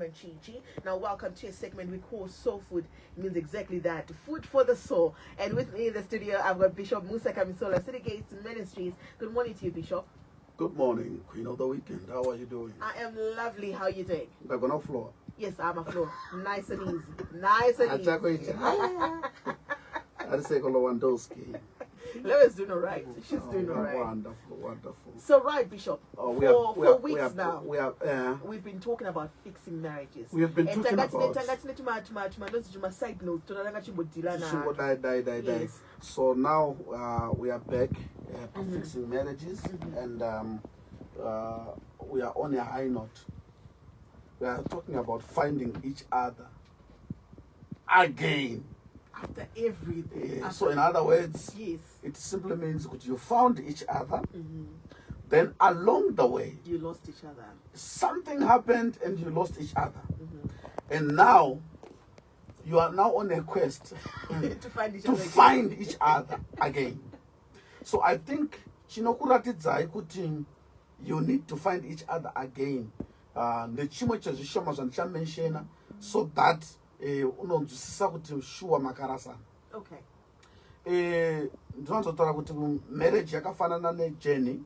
Chichi. Now, welcome to a segment we call Soul Food. It means exactly that, food for the soul. And with me in the studio, I've got Bishop Musa Kamisola, City Gates Ministries. Good morning to you, Bishop. Good morning, Queen of the Weekend. How are you doing? I am lovely. How are you doing? Ndagona floor. Yes, I'm a floor. Nice and easy. Nice and easy. Ariseko Lewandowski. Lewis doing all right. She's doing all right. Wonderful, wonderful. So, right, Bishop. Oh, we for are, we for are, weeks we are, now, We are, we've been talking about fixing marriages. We have been And talking tanga tine- about- tanga tine tuma tuma side note tonanga chimbodila na. Chishingo dai dai dai dai. Yes. So now we are back fixing marriages, and we are on a high note. We are talking about finding each other again. After everything. Yeah. After, So in other words, it simply means that you found each other, then along the way, You lost each other. Something happened and you lost each other. And now, you are now on a quest To find each to other again. Find each other again. So I think chinokuratidzai kuti you need to find each other again, ndechimwe chezvishoma zvandichamentiona so that unonzwisisa kuti shuwa makarasana. Ndinowanzotaura kuti marriage yakafanana nejourney,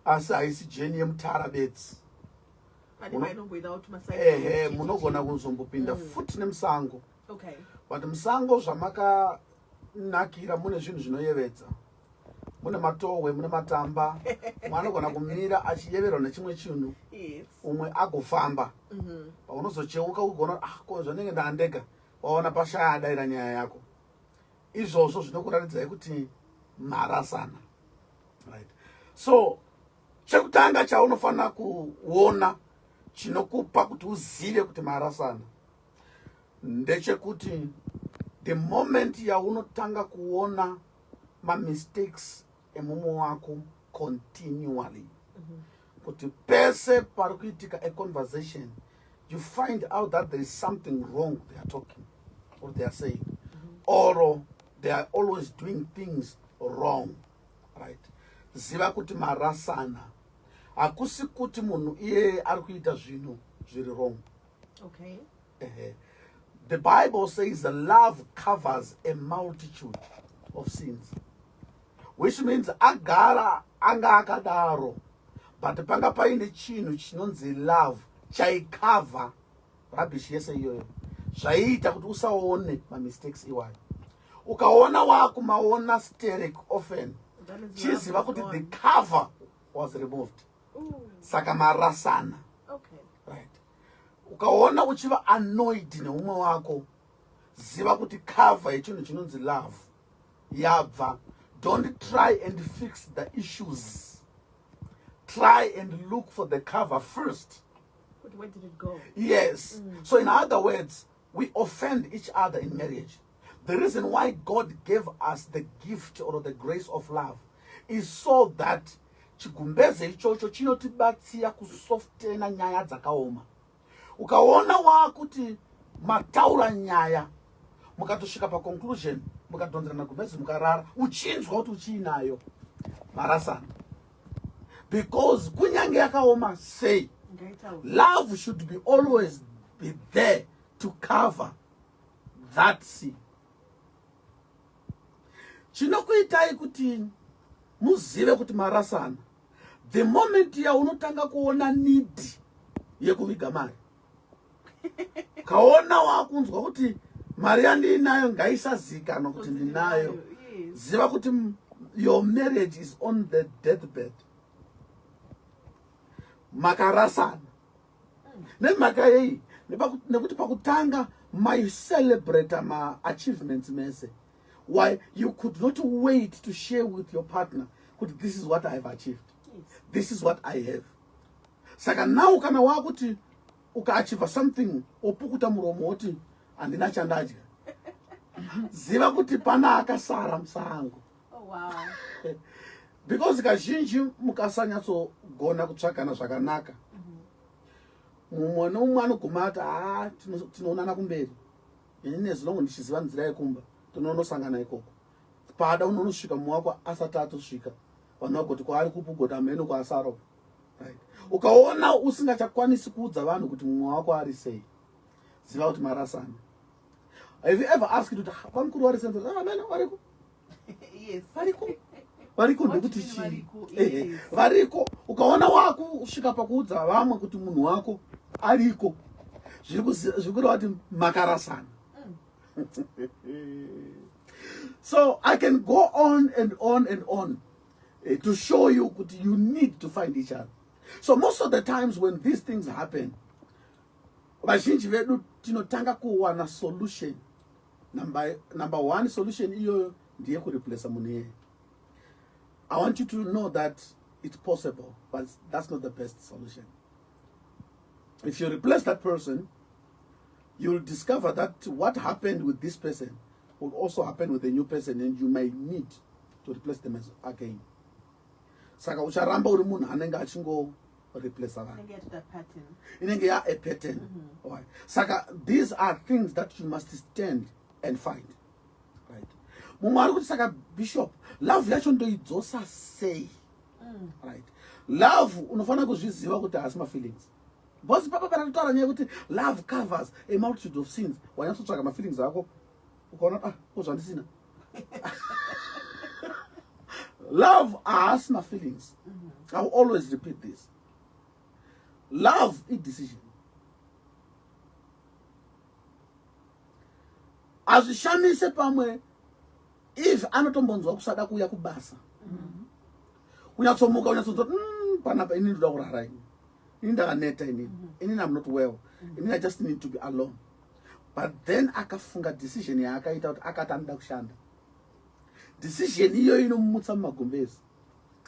asi haisi journey yemutara bedzi. Pane mainomboendawo tuma side Ehe, notes, munogona kuzombopinda futi nemusango, but musango zvamakanakira mune zvinhu zvinoyevedza, mune matohwe, mune matamba. Mumwe anogona kumira achiyeverwa nechimwe chinhu, umwe agofamba. Paunozocheuka ugona, ah, ko zvanenge ndaandega, waona pashaya adaira nyaya yako. Izvozvo zvinokuratidzai kuti marasana, right? So chekutanga chaunofanira kuona chinokupa kuti uzive kuti marasana ndechekuti the moment yaunotanga kuona mamistakes emumwe wako continually, kuti pese pari kuitika a conversation, you find out that there is something wrong they are talking or they are saying, or they are always doing things wrong, right? Ziva kuti marasana. Hakusi kuti munhu iyeye ari kuita zvinhu zviri wrong. Ehe. The Bible says love covers a multitude of sins, which means agara anga akadaro, but panga paine chinhu chinonzi love chaicover rubbish yese iyoyo, zvaiita kuti usaone mamistakes iwayo. Ukaona waakumaona sterek often, That means chiziva love is kuti the gone. Cover was removed. Ooh. Saka marasana. Right, ukaona uchiva annoyed neumwe wako, ziva kuti cover yechinhu chinonzi love yabva. Don't try and fix the issues, try and look for the cover first. But where did it go? Yes. So in other words, we offend each other in marriage. The reason why God gave us the gift or the grace of love is so that chigumbeze ichocho chinotibatsira kusoftena nyaya dzakaoma. Ukaona waakuti mataura nyaya, mukatosvika paconclusion, mukadhonzerana gumbeze, mukarara, uchinzwa kuti uchiinayo, marasana, because kunyange yakaoma sei, Ngaitaura. Love should be always be there to cover that sin. Chinokuitai kuti muzive kuti marasana, the moment yaunotanga kuona need yekuviga mari, kaona wakunzwa kuti mari yandiinayo ngaisazikanwa kuti ndinayo, ziva kuti your marriage is on the deathbed. Makarasana. Nemhaka yei? Nekuti pakutanga maicelebrata maachievements mese. Why you could not wait to share with your partner kuti this is what I have achieved, this is what I have. Saka now kana wakuti ukaachieva something, opukuta muromo woti handina chandadya, ziva kuti pana akasara musango. Because kazhinji mukasanyatsogona kutsvagana zvakanaka, mumwe neumwe anoguma ati, haa, tinoonana kumberi. Ini nezilongo ndichiziva nzira yekumba, tinonosangana ikoko. Pada unonosvika mumwe wako asati atosvika, vanhu vagoti kwaari kupi, ugoti hameno kwaasara. Right. Ukaona usingachakwanisi kuudza vanhu kuti mumwe wako ari sei, ziva kuti marasana. Have you ever asked kuti, "Ah, vamukuru vari sei?" "Ah, mene variko." Yes. Variko, variko. What Ndekuti do you mean chii? variko? Ehe, Yes. variko. Ukaona wakusvika pakuudza vamwe kuti munhu wako ariko, zviri kureva kuti makarasana. So I can go on and on and on to show you kuti you need to find each other. So most of the times when these things happen, vazhinji vedu tinotanga kuwana solution. Number one solution iyoyo ndeyekureplace munhu iyeye. I want you to know that it's possible, but that's not the best solution. If you replace that person, you'll discover that what happened with this person will also happen with the new person, and you may need to replace them again. Saka ucharamba uri munhu anenge achingoreplace vanhu. Inenge yatoita pattern. Inenge ya a pattern. Alright. Saka these are things that you must stand and fight, right? Mumwe ari kuti, "Saka Bishop, love yacho ndoidzosa sei?" Right, love unofanira kuzviziva kuti haasi mafeelings, because papa panatotaura nyaya yekuti love covers a multitude of sins, wanyatsotsvaga mafeelings ako ukaona, "Ah, ko zvandisina." Love haasi mafeelings. I will always repeat this: love idecision. Hazvishamise pamwe if anotombonzwa kusada kuuya kubasa, kunyatsomuka unyatsonzwa, panapa ini ndoda kurara, ini ndakaneta, inini inini I'm not well, inini I just need to be alone." But then akafunga decision yaakaita kuti akati anoda kushanda, decision iyoyo inomumutsa mumagumbezi.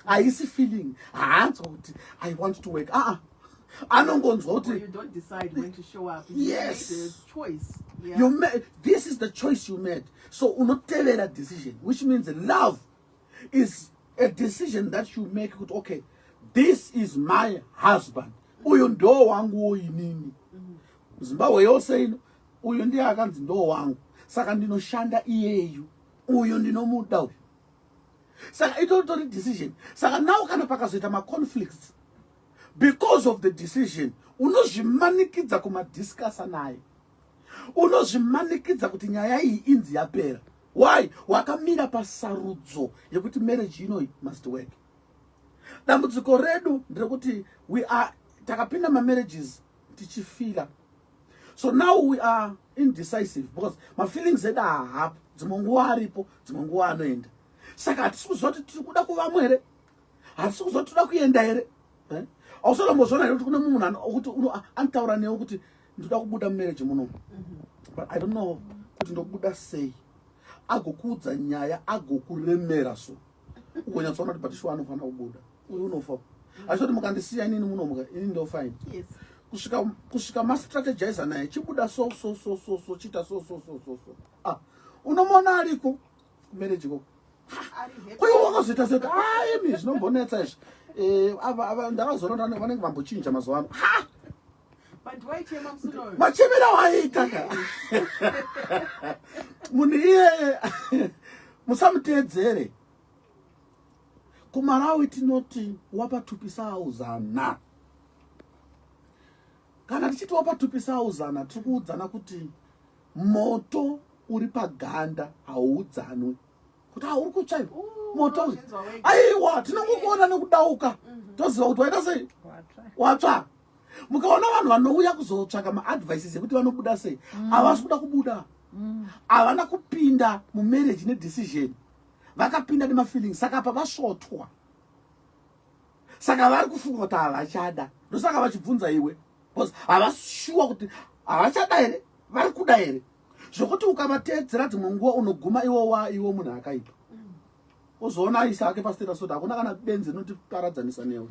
Haisi feeling. Haanzwa kuti, "I want to work." Aa, anongonzwa Or kuti you don't decide when to show up. You made a choice. Yeah. This is the choice you made, so unotevera decision, which means love is a decision that you make kuti, "Okay, this is my husband. Uyu ndo wanguwo inini. Zimbabwe yose ino, uyu ndiye akanzi ndo wangu, saka ndinoshanda iyeyu. Uyu ndinomuda uyu." Saka itotori decision. Saka now kana pakazoita maconflicts because of the decision, unozvimanikidza kumadiscussa naye, unozvimanikidza kuti nyaya iyi inzi yapera. Why? Wakamira pasarudzo yekuti marriage inoyi must work. Dambudziko redu nderekuti we are takapinda mamarriages tichifeela, so now we are indecisive because mafeelings edu haahapo. Dzimwe nguva aripo, dzimwe nguva anoenda. Saka hatisi kuziva kuti tiri kuda kuvamwe here, hatisi kuziva kuti toda kuenda here. Eh? Hausatombozviona here kuti kune munhu kuti anotaura newe kuti, "Ndoda kubuda mumarriage munomu, but I don't know kuti ndobuda sei?" Agokuudza nyaya, agokuremera, so ugonyatsoona kuti, "But sure, anofanira kubuda uyu, unofa." Achitoti, "Mukandisiya inini munomuka, inini ndo fine." Kusvika mastrategizer naye, "Chibuda so so so so so, chiita so so so so so." Ah, unomuona ariko kumarriage ikoko. Ari happy. Koiwo wakazoita sekuti, "Ah, imi zvinombonetsa izvi. Eh, ava ndakazoona kuti vanenge vambochinja mazuva ano." Ha! But waichema musunoyo. Machemera waiita ka munhu iyeye, musamuteedzere. KuMalawi tinoti wapatupisa auzana. Kana tichiti wapatupisa auzana, tiri kuudzana kuti moto uri paganda hauudzanwe kuti, "Ah, uri kutsva iwe." Ooh, Moto uyu. unozvinzwa wega. Aiwa, tinongokuona nekudauka, toziva kuti waita sei. Watsva. Watsva. Mukaona vanhu vanouya kuzotsvaka maadvices ekuti vanobuda sei, havasi kuda kubuda. Havana kupinda mumarriage nedecision, vakapinda nemafeelings. Saka apa vasvotwa, saka vari kufunga kuti havachada. Ndosaka vachibvunza iwe, because havashuwa kuti havachada here, vari kuda here, zvokuti ukavateedzera dzimwe nguva unoguma iwo wa iwo munhu akaipa. Uzoona aisa ake pastatus kuti, "Hakuna kana benzi rinotiparadzanisa newe."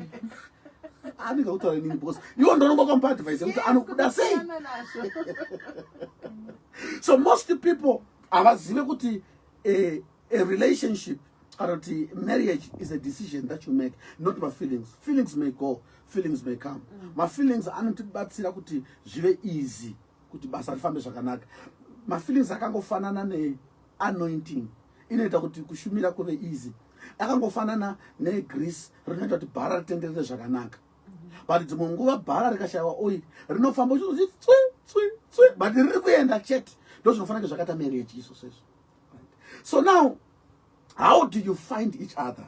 Anenge kutaura inini because iwo ndononga ukamupa advice yekuti anokuda sei. Kusiyana nazvo. So most people havazive kuti a relationship kana kuti marriage is a decision that you make, not mafeelings. Feelings may go, feelings may come. Mafeelings anotibatsira kuti zvive easy, kuti basa rifambe zvakanaka. Mafeelings akangofanana neanointing, inoita kuti kushumira kuve easy. Akangofanana negrease rinoita kuti bhara ritenderere zvakanaka. But dzimwe nguva bhara rikashayiwa oil rinofamba uchiti tswi tswi tswi, but riri kuenda chete. Ndo zvinofanira kunge zvakaita marriage izvozvo izvo. So now, how do you find each other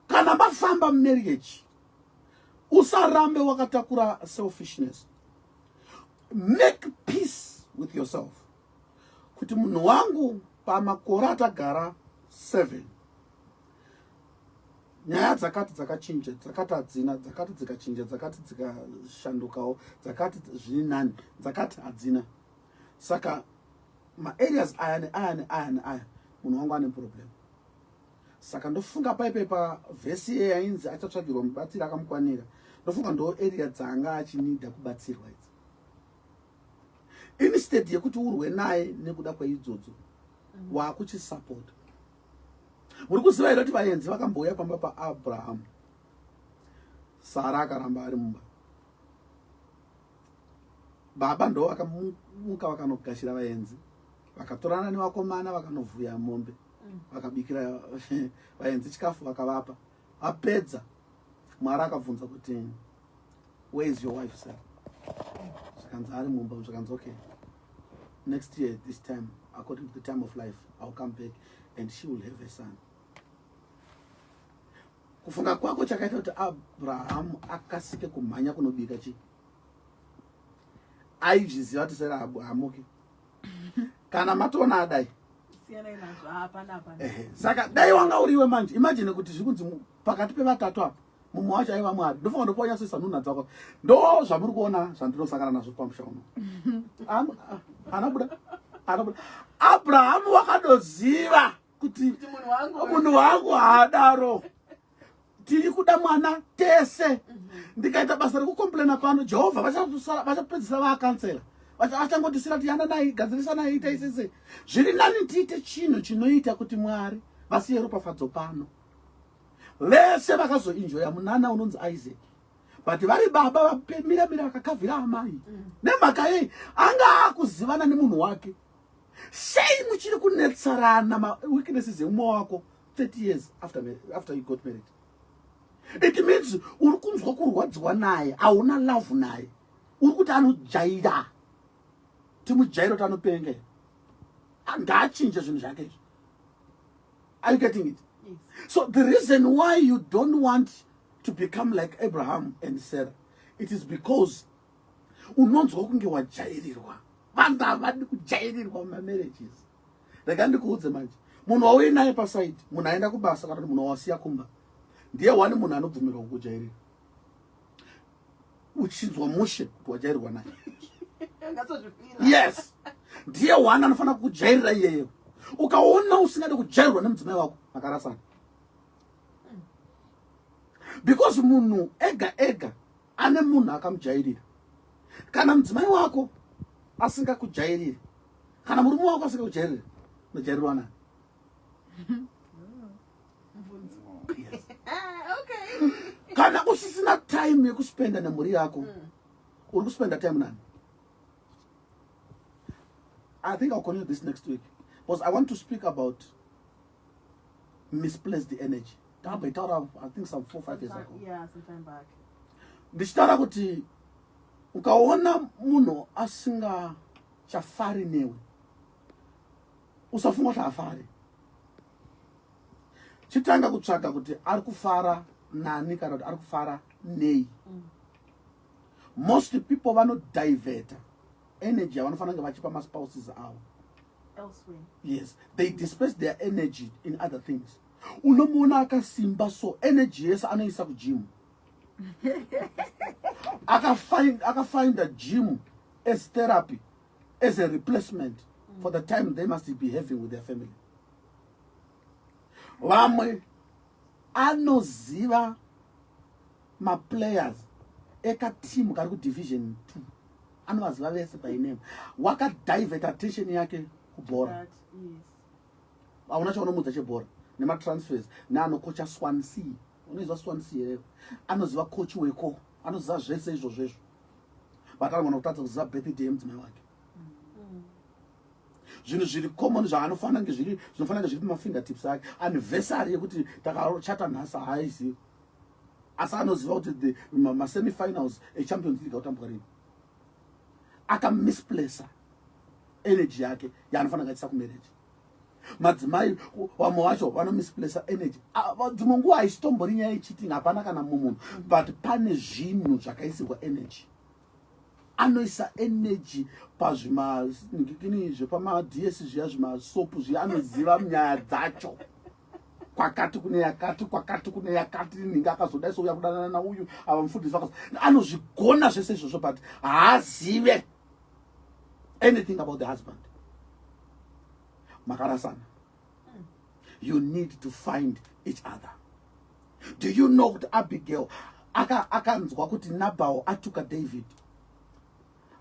kana mafamba marriage? Usarambe wakatakura selfishness. Make peace with yourself kuti munhu wangu, pamakore atagara 7, nyaya dzakati dzakachinja, dzakati hadzina, dzakati dzikachinja, dzakati dzikashandukawo, dzakati zviri nani, dzakati hadzina. Saka maareas aya neaya neaya neaya, munhu wangu ane problem. Saka ndofunga paipe pavhesi iye yainzi achatsvagirwa mubatsiri akamukwanira, ndofunga ndo area dzanga achinida kubatsirwa idzi. Instead yekuti urwe naye nekuda kweidzodzo, waakuchisapota. Muri kuziva here kuti vaenzi vakambouya pamba paAbrahamu, Sara akaramba ari mumba? Baba ndo vakamuka vakanogashira vaenzi, vakatorana nevakomana, vakanovhuya mombe, vakabikira vaenzi chikafu, vakavapa. Vapedza, Mwari akabvunza kuti, "Where is your wife, Sarah?" Zvikanzi, "Ari mumba." Zvikanzi, "Okay, next year this time, according to the time of life, I'll come back and she will have a son." Kufunga kwako, chakaita kuti Abrahamu akasike kumhanya kunobika chii? Aizviziva kuti Sara hamuki kana matoona adai. Siyanai nazvo, hapana, hapana. Ehe, saka dai wanga uriwe manje, imagine kuti zviri kunzi pakati pevatatu apa mumwe wacho aiva Mwari. Ndofunga ndokuwa nyatsoisa nhunha dzako. Ndo zvamuri kuona zvandinosangana nazvo pamusha uno. Anabuda, anabuda. Abrahamu wakadoziva kuti kuti munhu wangu, munhu wangu haadaro. Tiri kuda mwana tese. Ndikaita basa rekukomplena pano, Jehovha vachapedzisira vaakansela, vachangotisira kuti yananai, gadzirisanai, itai sese. Zviri nani tiite chinhu chinoita kuti Mwari vasiye ropafadzo pano. Vese vakazoinjoya munana unonzi Isaac, but vari baba vamiramira vakakavhira amai. Nemhaka yei? Anga akuzivana nemunhu wake. Sei muchiri kunetsarana maweaknesses emumwe wako 30 years after you got married? It means uri kunzwa kurwadziwa naye, hauna love naye. Uri kuti anojaira, timujairo kuti anopenga, ngaachinje zvinhu zvake izvi. Are you getting it? Yes. So the reason why you don't want to become like Abraham and Sarah, it is because unonzwa kunge wajairirwa. Vanhu havadi kujairirwa mumamarriages. Rega ndikuudze manje, munhu wauinaye paside, munhu aenda kubasa kana kuti munhu wawasiya kumba, ndiye wani munhu anobvumirwa kukujairira uchinzwa mushe kuti wajairirwa naye. Ngatozvifira. Yes, ndiye wani anofanira kukujairira iyeyo. Ukaona usingade kujairirwa nemudzimai wako, makarasana, because munhu ega ega ane munhu akamujairira. Kana mudzimai wako asingakujairiri, kana murume wako asingakujairiri, unojairirwa nani? Mubvunzo. Yes. Ah, okay. Kana usisina time yekuspenda nemhuri yako, uri kuspenda time nani? I think I'll continue this next week because I want to speak about misplaced energy. Takamboitaura, I think, some 4, 5 years ago. Yeah, some time back. Ndichitaura kuti ukaona munhu asingachafari newe, usafunga kuti haafari. Chitanga kutsvaga kuti ari kufara nani kana kuti ari kufara nei. Most people vanodivheta energy yavanofanira kunge vachipa maspouses avo elsewhere. Yes, they disperse their energy in other things. Unomuona akasimba, so energy yese anoisa kugym. Akafinda gym as therapy, as a replacement for the time they must be having with their family. Vamwe anoziva maplayers ekatimu kari kudivision 2, anovaziva vese by name. Wakadivert attention yake kubhora. That, yes. Hauna chaunomudza chebhora nematransfers neanokocha Swansea. Unoziva Swansea here? Anoziva coach weko, anoziva zvese izvozvo izvo, but anogona kutadza kuziva birthday yemudzimai wake. Zvinhu zviri common zvaanofanira kunge zviri, zvinofanira kunge zviri pamafingertips ake. Anniversary yekuti takachata nhasi, haaizivi. Asi anoziva kuti the masemifinals eChampions League autambwa rini. Akamisplacer energy yake yaanofanira kuitisa kumarriage. Madzimai vamwe vacho vanomisplacer energy. Ah, dzimwe nguva haisitombori nyaya yecheating, hapana kana mumunhu, but pane zvinhu zvakaisirwa energy. Anoisa energy pazvimakini zvepamads zviya, zvimasopu zviya, anoziva nyaya dzacho, kwakati kune yakati, kwakati kune yakati, ninge akazodai souya kudanana nauyu, ava mufundisi vakazo, anozvigona zvese izvozvo, but haazive anything about the husband. Makarasana. You need to find each other. Do you know kuti Abigail akanzwa kuti Nabal atuka David,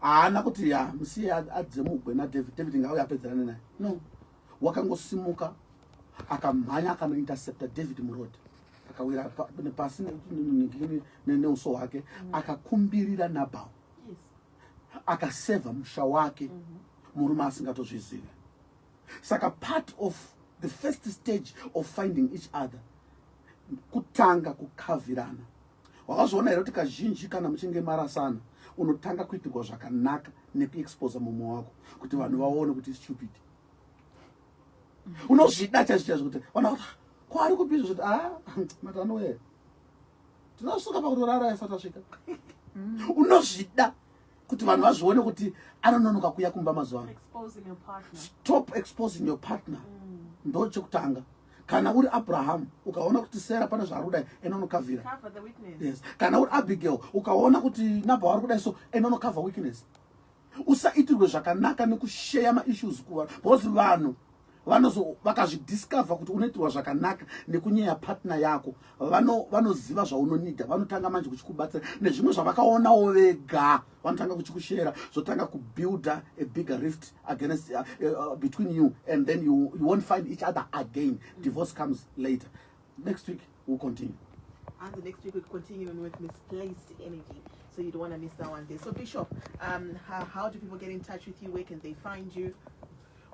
haana kuti, "Ya, musiye adzemugwe naDavid, David ngauye apedzerane naye"? No, wakangosimuka, akamhanya, akanointercepta David muroad, akawira pasi neuso hwake, akakumbirira Nabal, akasevha musha wake, murume asingatozvizivi. Saka part of the first stage of finding each other kutanga kukavirana. Wakazviona here kuti kazhinji kana muchinge marasana, unotanga kuitirwa zvakanaka nekuexposa mumwe wako kuti vanhu vaone kuti stupid? Unozvida chaizvo chaizvo kuti vanhu vakuti, "Kwaari kupi izvo?" Kuti, "A matanowe, tinosvika pakutorara isati tasvika." Unozvida kuti vanhu vazvione kuti anononoka kuya kumba mazuva ano. Exposing your partner. Stop exposing your partner. Ndo chekutanga. Kana uri Abraham, ukaona kuti Sara pane zvaari kudai, enda unokavhira. Cover the weakness. Yes. Kana uri Abigail, ukaona kuti Nabal ari kudai, so enda unocover weakness. Usaitirwe zvakanaka nekusheya maissues kuvanhu, because vanhu vanozo vakazvidiscover kuti unoitirwa zvakanaka nekunyeya partner yako, vanoziva zvaunonida, vanotanga manje kuchikubatsira nezvimwe zvavakaonawo vega, vanotanga kuchikushera, zvotanga kubuilda a bigger rift against between you, and then you won't find each other again. Divorce comes later. Next week we'll continue. And the next week we're continuing with misplaced energy. So you don't want to miss that one there. So Bishop, how do people get in touch with you? Where can they find you?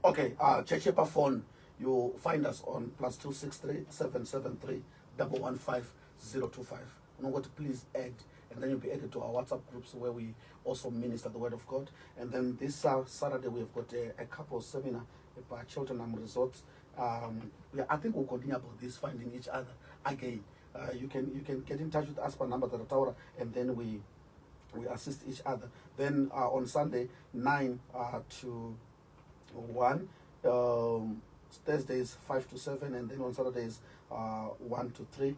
Okay, Chechepa phone, you find us on +263 773 115 025. I'm going to please add, and then you'll be added to our WhatsApp groups where we also minister the word of God. And then this Saturday we have got a couple seminar at Cheltenham Resorts. Yeah, I think we'll continue about this finding each other again. You can get in touch with us by number that, and then we assist each other. Then on Sunday 9 to 1, Thursdays 5 to 7, and then on Saturdays 1 to 3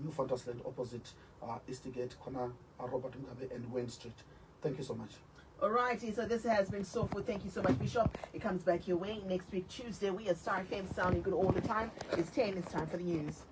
New Fantasland, opposite Eastgate, corner Robert Mugabe and Wayne Street. Thank you so much. Alrighty, so this has been Soul Food. Thank you so much, Bishop. It comes back your way next week, Tuesday. We are Star FM, sounding good all the time. It's 10. It's time for the news.